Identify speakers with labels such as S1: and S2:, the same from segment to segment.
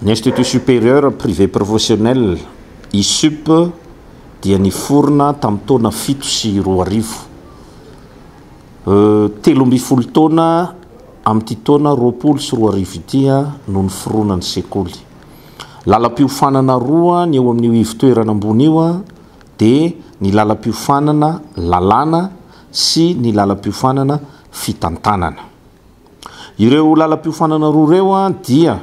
S1: Ny Institut Supérieur Privé Professionnel, ISUP, dia niforona tamin'ny taona 2007. 13 taona amin'ity taona 2020 ity no niforonan'ny sekoly. Lalam-piofanana roa ny eo amin'io ivon-toerana ambony io dia ny lalam-piofanana lalàna sy ny lalam-piofanana fitantanana. Ireo lalam-piofanana roa ireo dia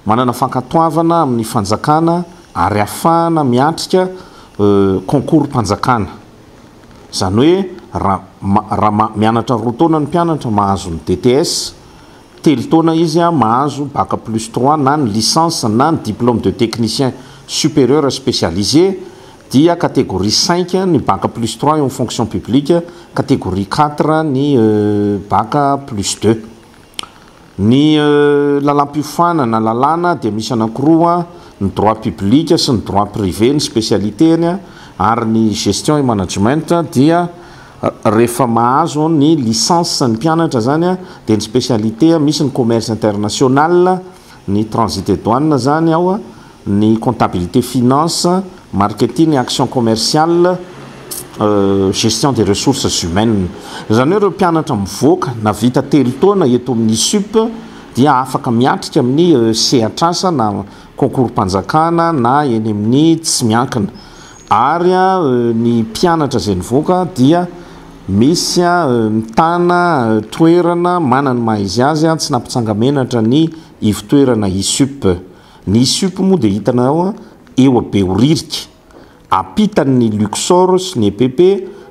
S1: manana fankatoavana amin'ny fanjakana ary ahafahana miatrika concours-mpanjakana. Izany hoe raha raha mianatra roa taona ny mpianatra mahazo ny DTS, telo taona izy mahazo bac plus trois na ny licence na ny diplôme de technicien supérieur spécialisé dia catégorie cinq ny bac plus trois eo amin'ny fonction publique, catégorie quatre ny bac plus deux. Ny lalam-piofanana lalàna dia misy anankiroa, ny droit public sy ny droit privé ny spécialité-ny ary ny gestion et management dia rehefa mahazo ny licence ny mpianatra zany dia ny spécialité misy ny commerce international, ny transit et douane zany ao, ny comptabilité finance, marketing et action commerciale, gestion des ressources humaines. Izany hoe ireo mpianatra mivoaka na vita telo taona eto amin'ny ISUP dia afaka miatrika amin'ny sehatr'asa na concours-mpanjakana na eny amin'ny tsy miankina. Ary ny mpianatra izay nivoaka dia misy mitana toerana manana ny maha izy azy, tsy nampitsanga-menatra ny ivon-toerana ISUP. Ny ISUP moa dia hitanao eo Behoririka, ampitan'ny Luxor sy ny EPP,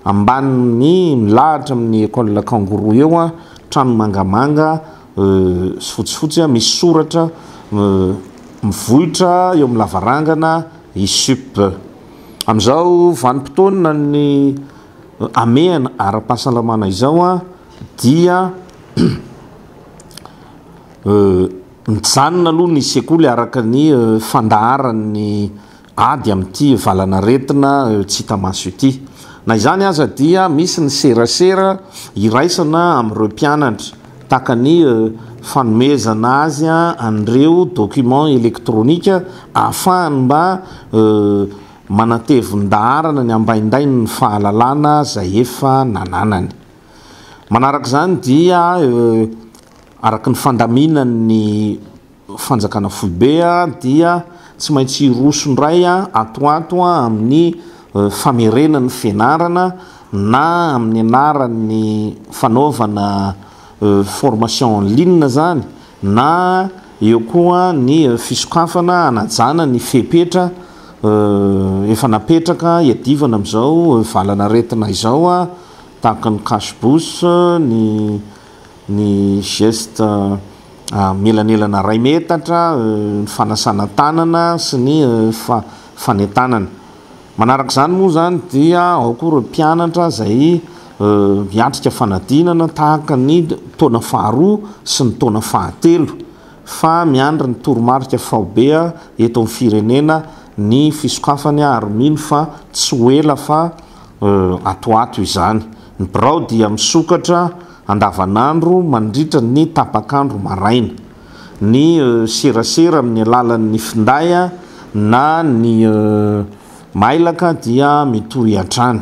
S1: ambanin'ny milahatra amin'ny école Kangourou eo, trano mangamanga sy fotsifotsy misy soratra mivoitra eo amin'ny lavarangana ISUP. Amin'izao vanim-potoanan'ny hamehana ara-pahasalamana izao dia Mijanona aloha ny sekoly araka ny fandaharan'ny ady amin'ity valanaretina tsy hita maso ity. Na izany aza dia misy ny serasera iraisana amin'ireo mpianatra, tahaka ny fanomezana azy an'ireo documents électroniques ahafahany mba manatevin-daharana ny ambaindain'ny fahalalana izay efa nananany. Manaraka izany dia Araka ny fandaminan'ny fanjakana foibe dia tsy maintsy hiroso indray atoato amin'ny famerenana ny fianarana na amin'ny anaran'ny fanaovana formation en ligne izany na eo koa ny fisokafana hanajana ny fepetra efa napetraka hiadivana amin'izao valan'aretina izao tahaka ny cache bouche, ny ny geste mielanelana iray metatra, ny fanasana tanana sy ny fanentanana. Manaraka izany moa izany dia ao koa ireo mpianatra izay miatrika fanadinana tahaka ny taona faharoa sy ny taona fahatelo fa miandry ny toromarika faobe eto amin'ny firenena ny fisokafany ary mino fa tsy ho ela fa ato ato izany. Ny birao dia misokatra andavanandro mandritra ny tapak'andro maraina. Ny serasera amin'ny alalan'ny finday na ny mailaka dia mitohy hatrany.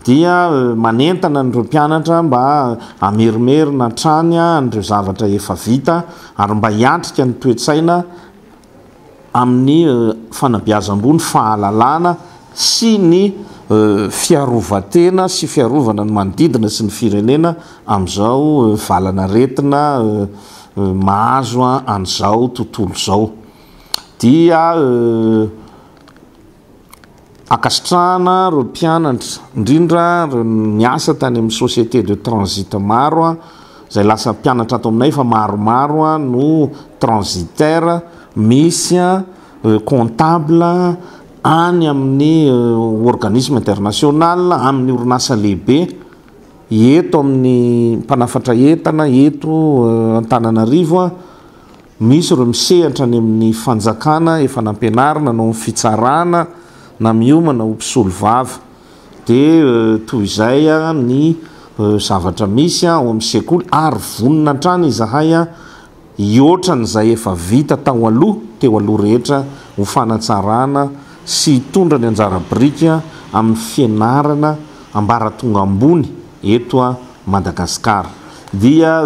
S1: Dia manentana an'ireo mpianatra mba hamerimerina hatrany an'ireo zavatra efa vita ary mba hiatrika ny toe-tsaina amin'ny fanabeazam-boa ny fahalalana sy ny fiarovan-tena sy fiarovana ny manodidina sy ny firenena amin'izao valan'aretina mahazo an'izao tontolo izao dia Ankasitrahana ireo mpianatra, indrindra ireo niasa tany amin'ny société de transit maro izay lasa mpianatra ato aminay fa maromaro no transitaire, misy comptable any amin'ny organisme international, amin'ny orinasa lehibe eto amin'ny mpanafatra entana eto Antananarivo. Misy ireo misehatra any amin'ny fanjakana efa nampianarina hanao ny fitsarana na miomana ho mpisolovava. Dia toy izay ny zavatra misy ao amin'ny sekoly ary vonona hatrany izahay hihoatra an'izay efa vita tao aloha teo aloha rehetra ho fanatsarana sy hitondra ny anjara biriky amin'ny fianarana ambaratonga ambony eto Madagasikara. Dia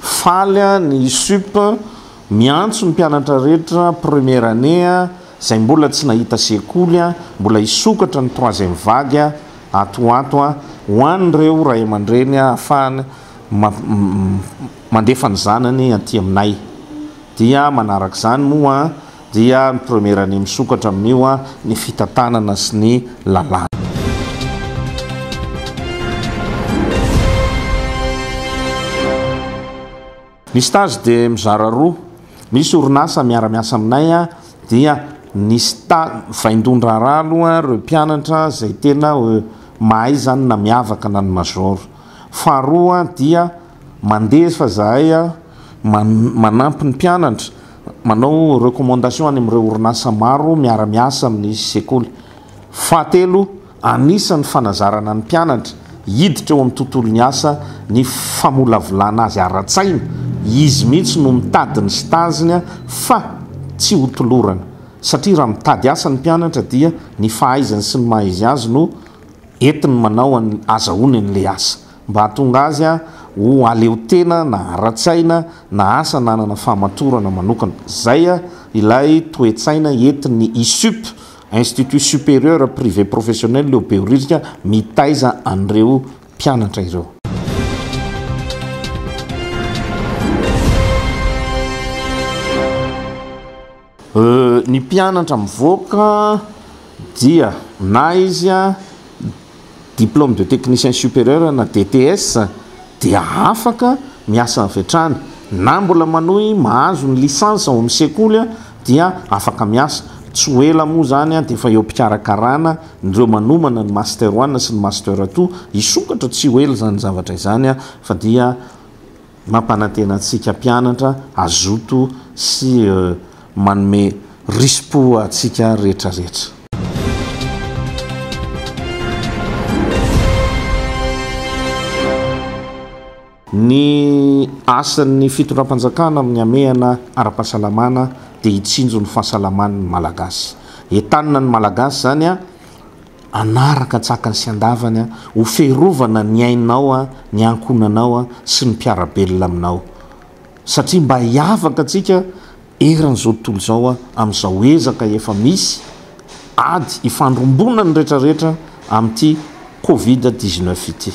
S1: faly ny ISUP miantso ny mpianatra rehetra première année izay mbola tsy nahita sekoly, mbola hisokatra ny troisième vague ato ho ato ho an'ireo ray aman-dreny ahafahany mandefa ny zanany aty aminay. Dia manaraka izany moa dia ny première année misokatra amin'io ny fitantanana sy ny lalàna. Ny stage dia mizara roa, misy orinasa miara-miasa aminay dia ny sta, vaindohan-draharaha aloha ireo mpianatra izay tena mahay izany na miavaka na ny major. Faharoa dia mandefa zahay manampy ny mpianatra manao recommandation any amin'ireo orinasa maro miara-miasa amin'ny sekoly. Fahatelo, anisan'ny fanazarana ny mpianatra hiditra eo amin'ny tontolon'ny asa ny famolavolana azy ara-tsaina, izy mihitsy no mitady ny stage-ny fa tsy ho tolorana satria raha mitady asa ny mpianatra dia ny fahaizany sy ny maha izy azy no entiny manao azahoany an'ilay asa. Mba hahatonga azy ho aleo tena na ara-tsaina na asa nanana fahamatorana manokana. Izay ilay toe-tsaina entin'ny ISUP, Institut Supérieur Privé Professionnel eo Behoririka mitaiza an'ireo mpianatra ireo. Ny mpianatra mivoaka dia na izy diplôme de technicien supérieur na DTS dia afaka miasa avy hatrany na mbola manohy mahazo ny licence ao amin'ny sekoly dia afaka miasa. Tsy ho ela moa izany dia efa eo am-pikarakarana ireo manomana ny master one sy ny master two, hisokatra tsy ho ela izany zavatra izany fa dia Mampanantena antsika mpianatra hazoto sy manome risi-po antsika rehetrarehetra. Ny asan'ny fitondram-panjakana amin'ny hamehana ara-pahasalamana dia hitsinjo ny fahasalaman'ny Malagasy. Entanina ny Malagasy izany Hanaraka an-tsakany sy an-davany ho fiarovana ny ainao, ny ankohonanao sy ny mpiara-belona aminao. Satria mba hiavaka antsika eran'izao tontolo izao amin'izao ezaka efa misy ady ifandrombonan'ny rehetrarehetra amin'ity covid 19 ity.